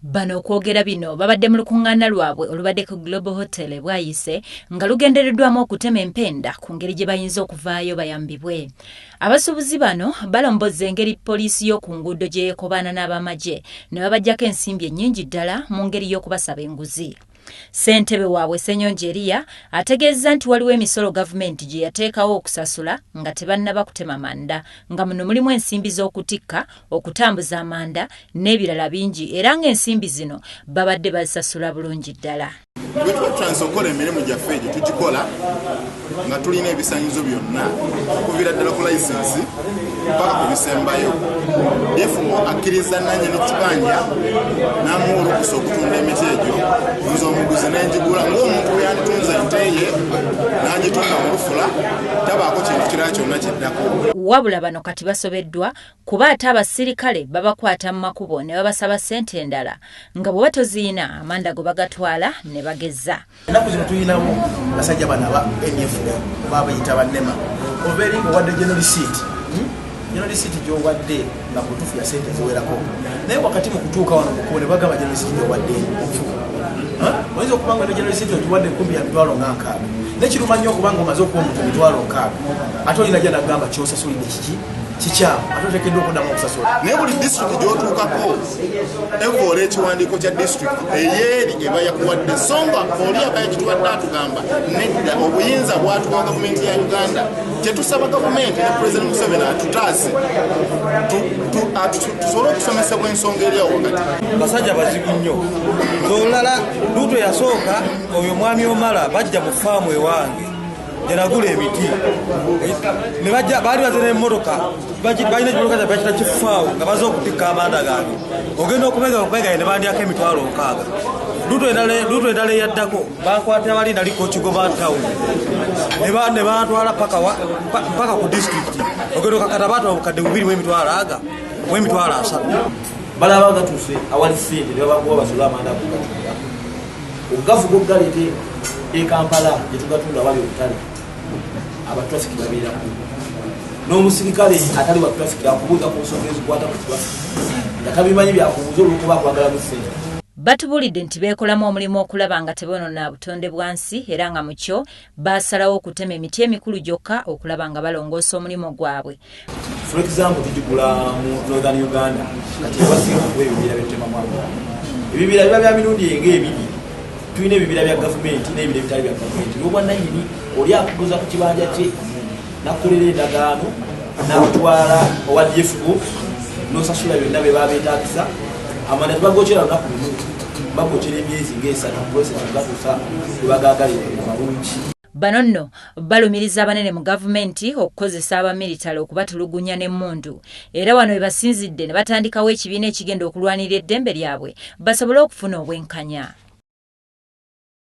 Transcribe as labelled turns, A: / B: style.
A: Bano okwogera bino babadde mu lukuŋŋaana lwabwe olubadde ku Global Hotel e Bwayise nga lugendereddwamu okutema empenda ku ngeri gye bayinza okuvaayo bayambibwe. Abasuubuzi bano balombozza engeri poliisi y'oku nguudo gye yeekobaana n'abamagye ne babaggyako ensimbi ennyingi ddala mu ngeri y'okubasaba enguzi. Ssentebe waabwe Ssenyonjo Eriya ategeezza nti waliwo emisolo gavumenti gye yateekawo okusasula nga tebannaba kutema manda nga muno mulimu ensimbi z'okutikka, okutambuza amanda n'ebirala bingi era ng'ensimbi zino babadde bazisasula bulungi ddala.
B: Bwe tuba tutandise okukola emirimu gyaffe egyo tugikola nga tulina ebisanyizo byonna okuviira ddala ku layisinsi mpaka ku bisembayo. Dfo akkiriza nanyini kibanja n'amuwa olukusa okutunda emiti egyo, nze omuguzi nenjigula ng'omuntu bwe yanditunze ente ye n'agitunda mu lufula, tabaako kintu kirala kyonna kiddako.
A: Wabula bano kati basobeddwa kuba ate abasirikale babakwata mu makubo ne babasaba ssente endala nga bw'oba toziina amanda go bagatwala ne bageza.
C: Ennaku zino tulinawo basajja bano aba NFA oba abayita bannema ova eri ngaowadde general receipt, General receipt gy'owadde nga mutuufu ya sente ziwerako, naye wakati mu kutuuka wano mukubo ne bagamba general receipt gy'owadde nfu. Oyinza okuba nga ne general receipt ogiwadde enkumbi ya 60,000, naye kiruma nnyo okuba nga omaze okuwa omuntu 60,000 ate olina gya nagamba kyosasulidde kiki kikyamu, ate oteekeddwa okuddamu okusasula.
B: Naye buli disitulikiti gy'otuukako evoola ekiwandiiko kya disitulikiti eyeeri eba yakuwadde, so nga oli aba yakituwadde atugamba nedda, obuyinza bwatuwa gavumenti ya Uganda. Kyetusaba gavumenti ne Pulezidenti Museveni atutaase tusobole okusomesebwa ensonga eri awo wakati.
D: Basajja bazibu nnyo. Olulala luutu eyasooka oyo mwami Omala bajja mu faamu ewange gyenagula emiti ne bajja, baali baze n'emmotoka, balina ekimotoka kyabwe bakita kifaawo nga baze okutikka amanda gange. Ogenda okubega okubega ne bandyako 60,000. Luutu endala eyaddako bankwatira wali nali Kokigoba town ne bantwala paka ku disitulikiti. Ogenda okakata baatwala 2,000 mu emitwalo aga mu 30,000.
C: Balaba gatuuse awali ssente ne babakuba basole amanda ago gatunda okugavuga okugaleeta e Kampala gye tugatunda awali obutale. Abatrafiki babeerako n'omusirikale atali wa trafiki akubuuza ku nsonga ezikwata ku trafiki nga tabimanyi byakubuuza olw'okuba akwagalamu ssente.
A: Batubulidde nti beekolamu omulimu okulaba nga tebonoona butonde bwa nsi era nga mu kyo baasalawo okutema emiti emikulu gyokka okulaba nga balongoosa omulimu gwabwe.
C: For example, tugigula mu Northern Uganda, kati abasinga okuba ebibira byetutemamu amanda ebibira biba bya mirundi enga ebiri. Tulina ebibira bya gavumenti n'ebibira ebitali bya gavumenti n'obwannanyini. Oli akuguza ku kibanja kye nakukolera endagaano nakutwala owa DFO n'osasula byonna bye baba beetagisa. Amanda tebagokyera lunaku lumu, bagokyera emyezi ng'esatu, process gatuusa webagagalira amalungi.
A: Bano nno balumiriza abanene mu gavumenti okukozesa abamiritale okubatulugunya n'emmundu era wano we basinzidde ne batandikawo ekibiina ekigenda okulwanirira eddembe lyabwe basobole okufuna obwenkanya.